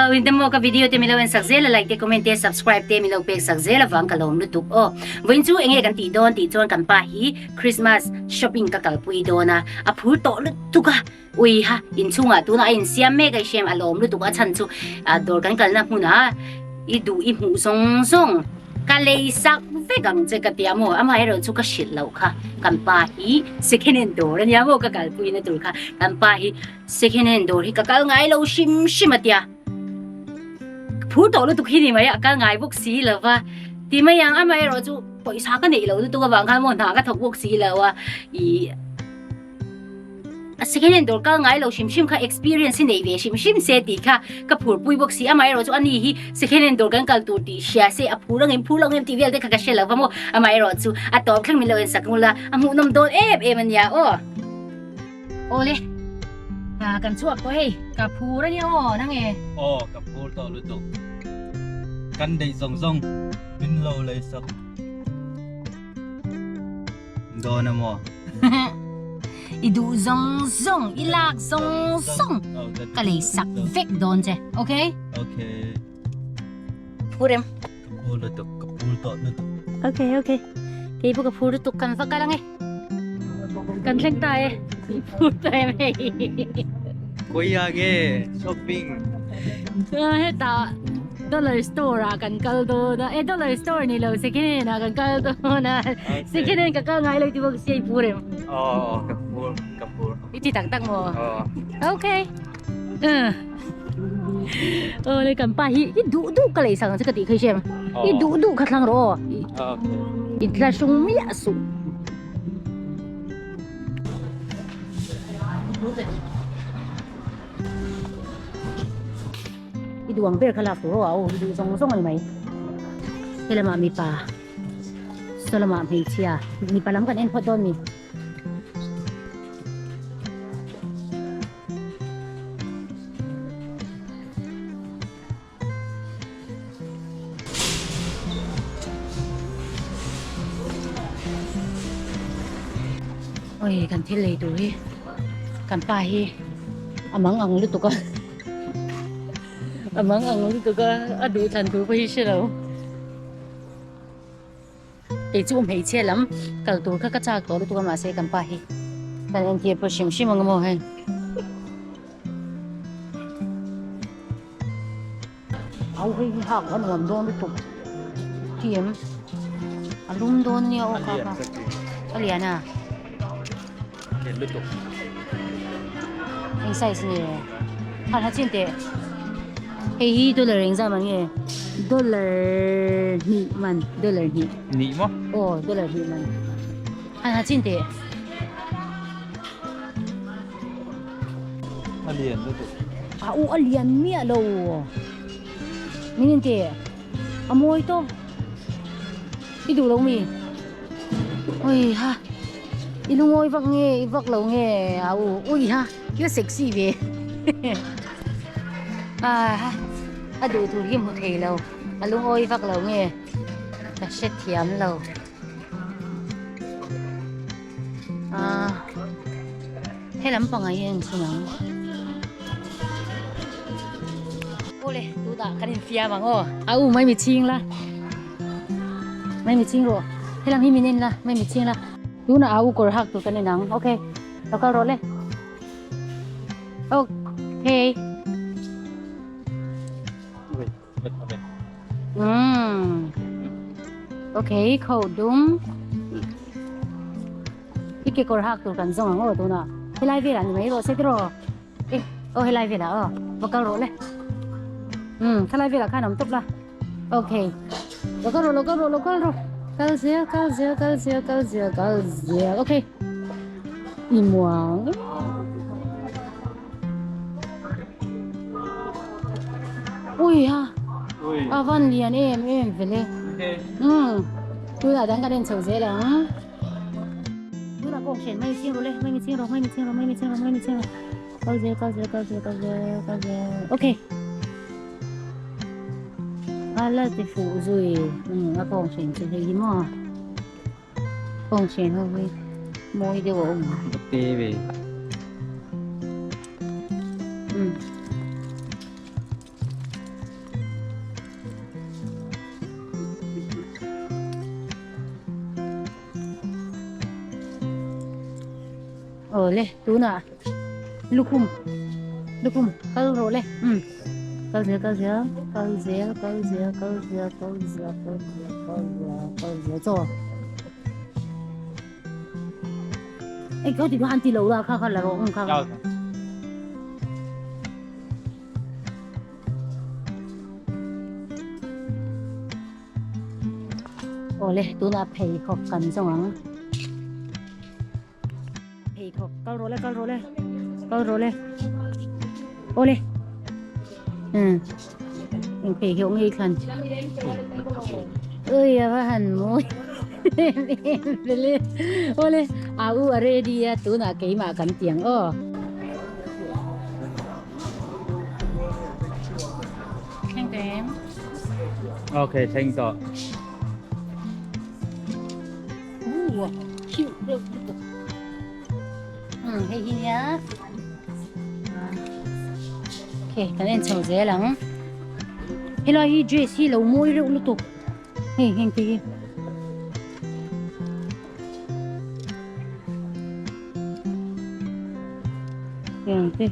Vawin te maw ka video te milo en sak zel a like te comment te subscribe te milo pek sak zel avang ka lawm lutuk aw. Vawin chu enge kan tih dawn tih chuan kan pa hi Christmas shopping ka kalpui dawn a, a phur tawh lutuk a. Ui ha, inchhungah tunah a insiam mek a i hriam a lawm lutuk a chhan chu dawr kan kalna hmunah i duh i hmuh zawng zawng ka lei sak vek ang che ka tia maw amaherawh chu ka hrilh loh kha kan pa hi second hand dawr ania maw ka kalpuina tur kha kan pa hi second hand dawr hi ka kal ngai lo hrim hrim a tia phur tawh lutuk hi ni mai a kal ngai bawk si lo va ti mai ang amaherawh chu pawisa ka neih loh lutuk avang khan maw hna ka thawk bawk si lo a ih. A second hand dawr kal ngai lo hrim hrim kha experience hi nei ve hrim hrim se tih kha ka phur pui bawk si. Amaherawh chu ani hi second hand dawr kan kal tur tih hria se a phur angem phur lo angem tih vel te kha ka hre lo va maw. Amaherawh chu a tawp thleng min lo en sak ngul a, a hmuhnawm dawn em em a nia aw. Awle, kan chhuak tawh hei, ka phur a nia aw nang e. Aw ka phur tawh lutuk. Kan daih zawng zawng min lo lei sak. Dawn a maw? I duh zawng zawng, i lak zawng zawng ka lei sak vek dawn che, okay? Okay. Phur em? Ka phur lutuk, ka phur tawh lutuk. Okay, okay. Kei pawh ka phur lutuk, kan va kal ang e. Kan thleng ta e. Phur ta em hei. Kawia nge shopping? Hetah dollar store ah kan kal dawn a, e dollar store ni lo second hand ah kan kal dawn a, second hand ka kal ngai lo ti bawk sia i phur em? Aw ka phur ka phur. I ti tak tak maw? Aw. Okay. Aw le kan pa hi i duh duh ka lei sak ang che ka tih kha i hria em? I duh duh kha thlang rawh aw. Okay. I thlahrung miah suh. I duh ang ber kha lak tur aw a aw i duh zawng zawng a ni mai. Helamah mipa saw lamah hmeichhia mipa lam kan en phawt dawn mi. Oi kan thil lei tur hi kan pa hi a mang ang lutuk a a mang ang lutuk a a duh thlan tur pawh hi hre lo kei chu hmeichhia lam kal tur kha ka chak tawh lutuk a mahse kan pa hi kan entir pawh hrim hrim ang emaw hei. Au hei hi hak a nuam dawn lutuk tih em a lum dawn nia aw kha kha a lian a lian lutuk eng size nge han ha chin teh hei hi dollar eng zat man nge dollar hnih man dollar hnih hnih maw aw dollar hnih man han ha chin teh. A lian lutuk. A u a lian miah lo. Min in ti. A mawi tawp. I duh lo mi? Ui ha. I lungawi vak nge i vak lo nge a u. Ui ha. Thil sexy ve. A ha. A duh tur hi hmu thei lo. A lungawi vak lo nge. Ka hrethiam lo. Ah he lampang ah hian chhun ang awle tunah kan infiam ang aw a u mai mi chhing la mai mi chhing rawh helam hi min en la mai mi chhing la tunah a u kawr hak tur kan en ang okay lo kal rawh le okay Umm okay kho dum i kekawr hak tur kan zawng ang aw tunah helai velah ni mai rawh se tiraw e aw helai velah aw va kal rawh le umm khalai velah khan awm tawp la okay lo kal rawh lo kal rawh lo kal rawh kal zel kal zel kal zel kal zel kal zel okay i muang. Ui ha a van lian em em vele umm tunah dang kan en chho zel ang tunah pawh hren mai ching rawh le mai mi ching rawh mai mi ching rawh mai mi ching rawh mai mi ching rawh kal zel kal zel kal zel kal zel kal zel okay a la ti fuh zui umm a kawng hren chu hei hi maw. Kawng chen ho hi mawi deuh a awm a. Te ve. Umm. Awle tunah lukhum lukhum kal rawh le umm kal zel kal zel kal zel kal zel kal zel kal zel kal zel kal zel kal zel chaw eng khaw ti kha an ti lo la kha kha la rawh kha kha. Awle tunah pheikhawk kan zawng ang pheikhawk kal rawh le kal rawh le kal rawh le awle um eng pheikhawk nge i thlan ui a va han mawi em em ve le awle a u a ready a tunah keimah kan ti ang aw. Ok, thleng tawh. Ooh, cute reuh lutuk. Hmm, hei hi nia. Ok, kan en chho zel ang. Helai hi dress hi lo mawi reuh lutuk. Hei heng te hi. Heng te.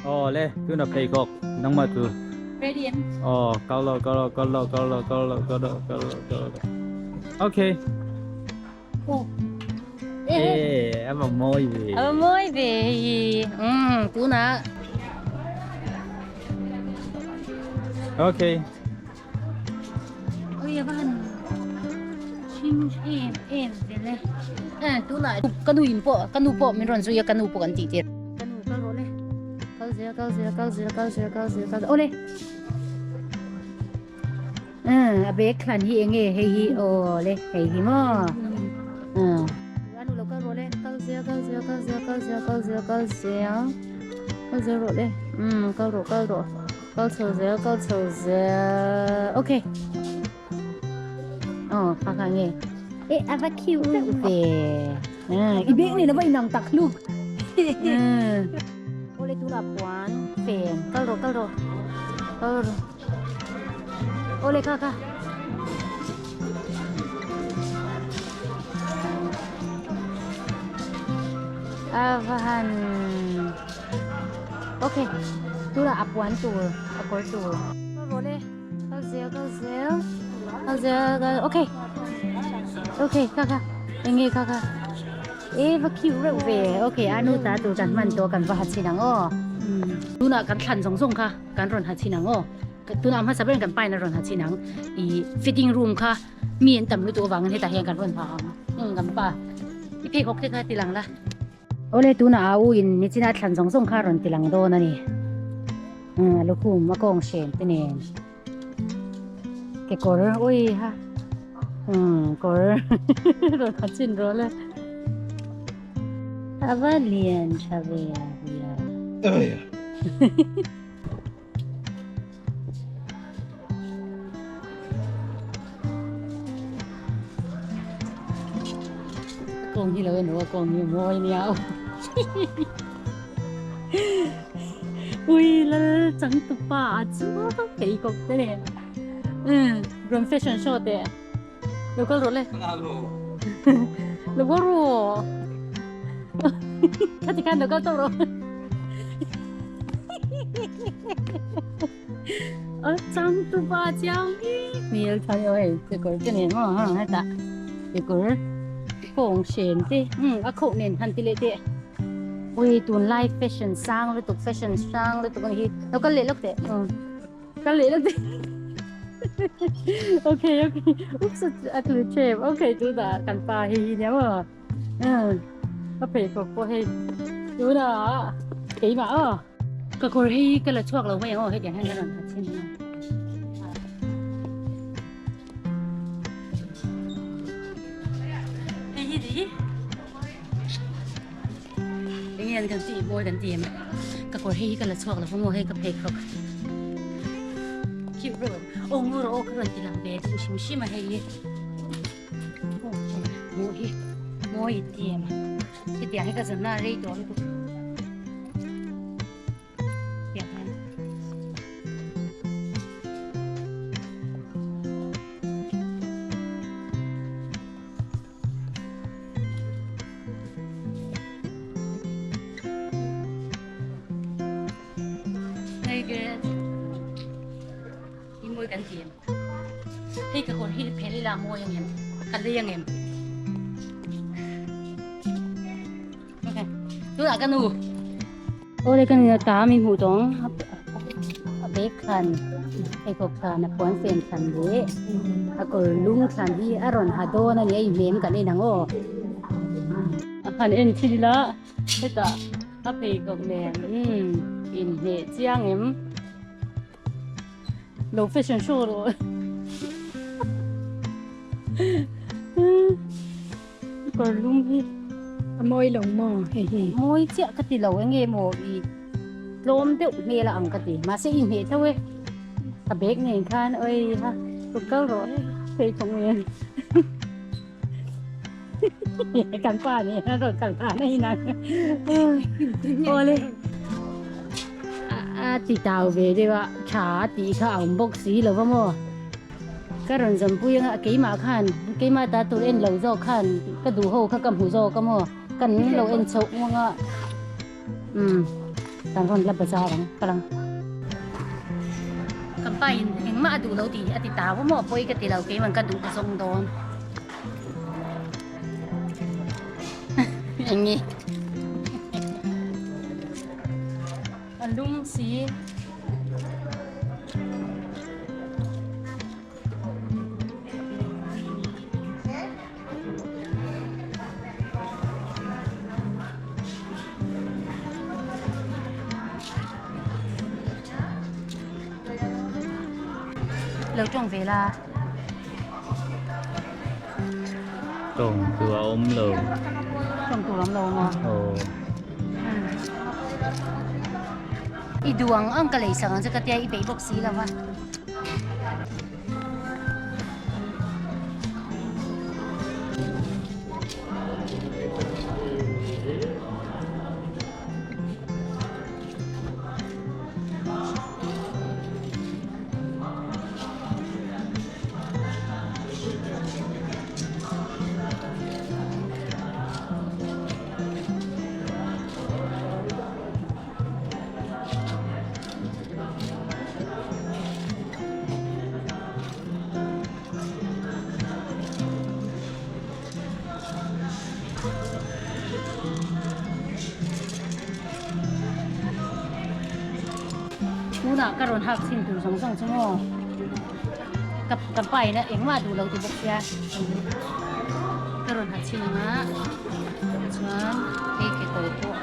Aw le, tuna pheikhawk nangmah chu. Ready em? Aw, kal lo, kal lo, kal lo, kal lo, kal lo, kal lo, kal lo, kal lo. Okay. Oh. Eh, a va mawi ve. A va mawi ve hi. Um, tuna. Okay. Oi a va han hring em em ve le. Eh, tunah ka nu in pawh ka nu pawh min rawn zui a ka nu pawh kan tih tir. Ka nu kal rawh le. Kal zel kal zel kal zel kal zel kal zel kal awle. Um, a bag thlan hi enge hei hi awle hei hi maw. Um. Anu lo kal rawh le. Kal zel kal zel kal zel kal zel kal zel kal zel. Kal zel rawh le. Um, kal rawh kal rawh. Kal chho zel kal chho zel ok aw kha kha nge e a va cute deuh ve i beng nen a va inang tak hluk awle tunah puan fen kal rawh kal rawh kal rawh awle kha kha a va han Ok tunah a puan tur a kawr tur kal rawh le kal zel kal zel kal zel kal ok ok kha kha eng nge kha kha e va cute reuh ve ok a nu ta tur kan hman tawh kan va ha chhin ang aw tunah kan thlan zawng zawng kha kan rawn ha chhin ang aw tunah hmasa berin kan pain a rawn ha chhin ang ih fitting room kha mi an tam lutuk avangin hetah hian kan rawn ha ang kan pa i pheikhawk te kha ti lang la. Awle tunah a u in nichina thlan zawng zawng kha a rawn ti lang dawn a ni. A lukhum a kawng hren te nen kekawr ui ha kawr rawn ha chin rawh le. A va lian tha ve a ria. Kawng hi lo en rawh a kawng hi mawi nia aw ui lal chang tupa a chu pheikhawk te nen rawn fashion show teh lo kal rawh le lo kal rawh khati khan lo kal tawh rawh a chang tu pa chiang hi hmel tha deuh hei kekawr te nen maw ha hetah kekawr kawng hren te umm a khauh nen han ti leh teh ui tunlai fashion sang lutuk fashion sang lutuk a ni hi lo kal leh lawk teh umm kal leh lawk teh okay okay oops a tlu tep okay tunah kan pa hei hi nia maw umm ka pheikhawk pawh hei tunah keimah aw. Ka kawr hei ka la chhuak lo mai ang aw hetiang hian ka rawn ha chhin a. Hei hi di eng nge kan tih mawi kan ti em ka kawr hei hi ka la chhuak lo maw hei ka pheikhawk cute reuh aw ngur aw ka rawn ti lang ve deuh hrim hrim a hei hi hmuh hi mawi ti em hetiang hi ka zawn na a rei tawh lutuk. Very good. I mawi kan ti em? Hei ka kawr hi phel ila mawi ang em? Ka lei ang em? Okay. Tunah ka nu. Awle ka nuna ta mi hmuh tawng a bag thlan pheikhawk thlan a puan fen thlan leh a kawr lum thlan hi a rawn ha dawn a ni a inhnem kan en ang aw. A han en thin ila hetah a pheikhawk nen umm inhmeh chiang em. Lo fashion show rawh. Kawr lum hi a mawi lo maw hei hi. Mawi chiah ka ti lo enge maw i tlawm deuh hmel a ang ka ti mahse i hneh tho e ka bag nen khan oi ha kut kal rawh phei thawk nen kan pa nen a rawn kal phah na inang awle a ti tau ve deuh a tha a tih kha a awm bawk si lo va maw. Ka rawn zampui anga keimah khan keimah ta tur en lo zawk khan ka duh ho kha ka hmu zawk a maw kan lo en chhoh uang a umm kan rawn la bazar ang ka lang. Kan pa in engmah a duh lo tih a ti tau a maw pawi ka ti lo keimah ka duh ka zawng dawn eng nge a lum si. Lo tawng ve la. Tawng tur a awm lo. Tawng tur a awm lo maw? Aw. I duh ang ang ka lei sak ang che ka tia i peih bawk si lo va. Tunah ka rawn hak chhin tur zawng zawng chu maw ka ka pa in a engmah duh lo ti bawk sia ka rawn ha chhin ang a chuan hei kekawr pawh.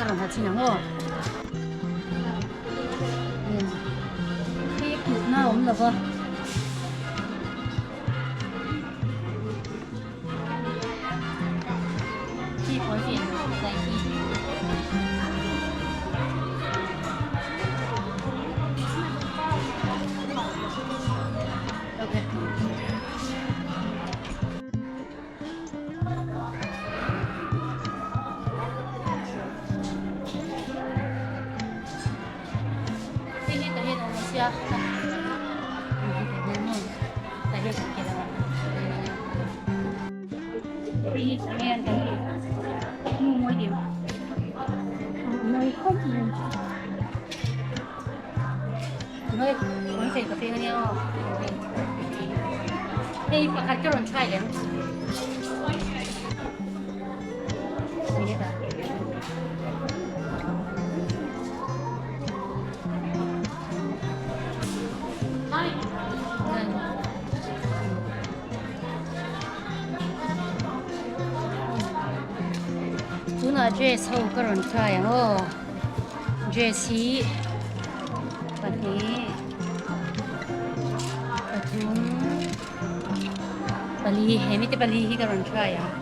Ka rawn ha chin ang aw. Hei kutna a awm lo va. Hei pakhat ka rawn try lem. Tunah dress ho ka rawn try ang aw. Dress hi pahnih pathum pali he mite pali hi ka rawn try ang.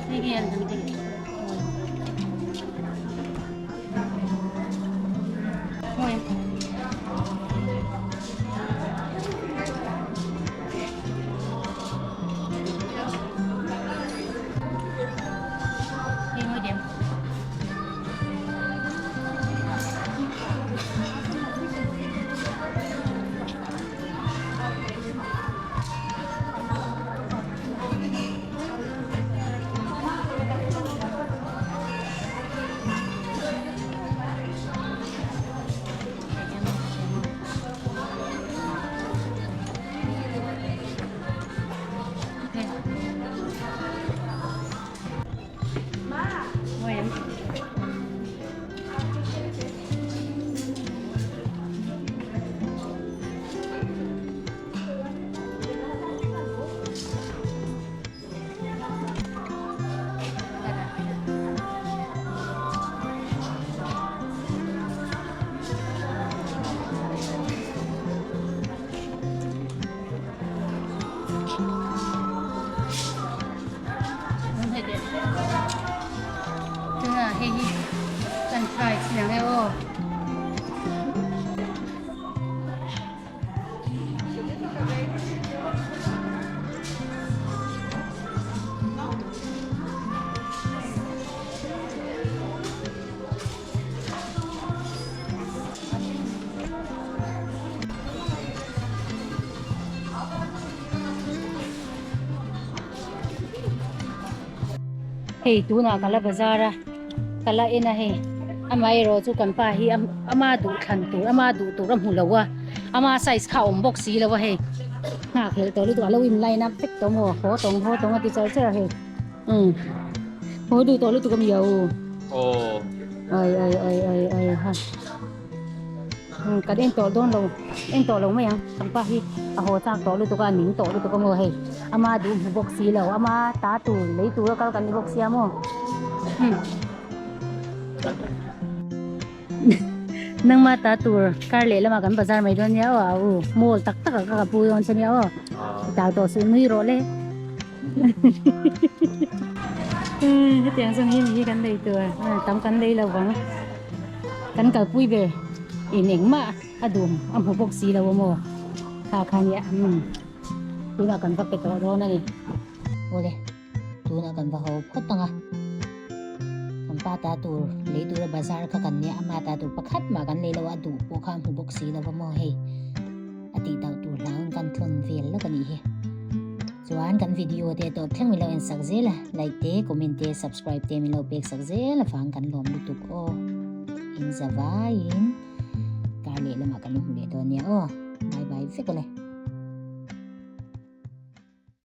Hei hi an han ti. Hei hi kan try chiang e aw. Hei tunah ka la bazar a ka la en a hei amaherawh chu kan pa hi ama duh thlan tur ama duh tur a hmu lo a ama size kha a awm bawk si lo a hei nghak hlelh tawh lutuk a lo in line up vek tawh maw haw tawng haw tawng a ti char char a hei umm haw duh tawh lutuk a mi au Aw. Ai ai ai ai ai ha. Kan en tawh dawn lo en tawh lo mai ang kan pa hi a haw chak tawh lutuk a a ning tawh lutuk a maw hei ama duh hmu bawk si lo ama ta tur lei tur a kal kan ni bawk sia maw nangma ta tur kar leh lamah kan bazar mai dawn nia aw a u mall tak tak ah ka ka pu dawn che nia aw tau tawh suh nui rawh le hetiang zawng hi ni hi kan lei tur tam kan lei lo vang. Kan kalpui ber in engmah a dum a hmu bawk si lo a maw? Kha kha nia umm tunah kan va pe tawh dawn a ni. Awle tunah kan va ho phawt ang a, kan pa ta tur lei tura bazar kha kan nia ama ta tur pakhat mah kan lei lo a, a duh pawh kha a hmu bawk si lo a maw hei a tih tauh tur hlauin kan thawn vel lawk a nih hi. Chuan kan video te tawp thleng min lo en sak zel a, like te, comment te, subscribe te min lo pek sak zel avang kan lawm lutuk aw. In za vaiin kar leh lamah kan lo hmu leh dawn nia aw. Bye bye vek ale.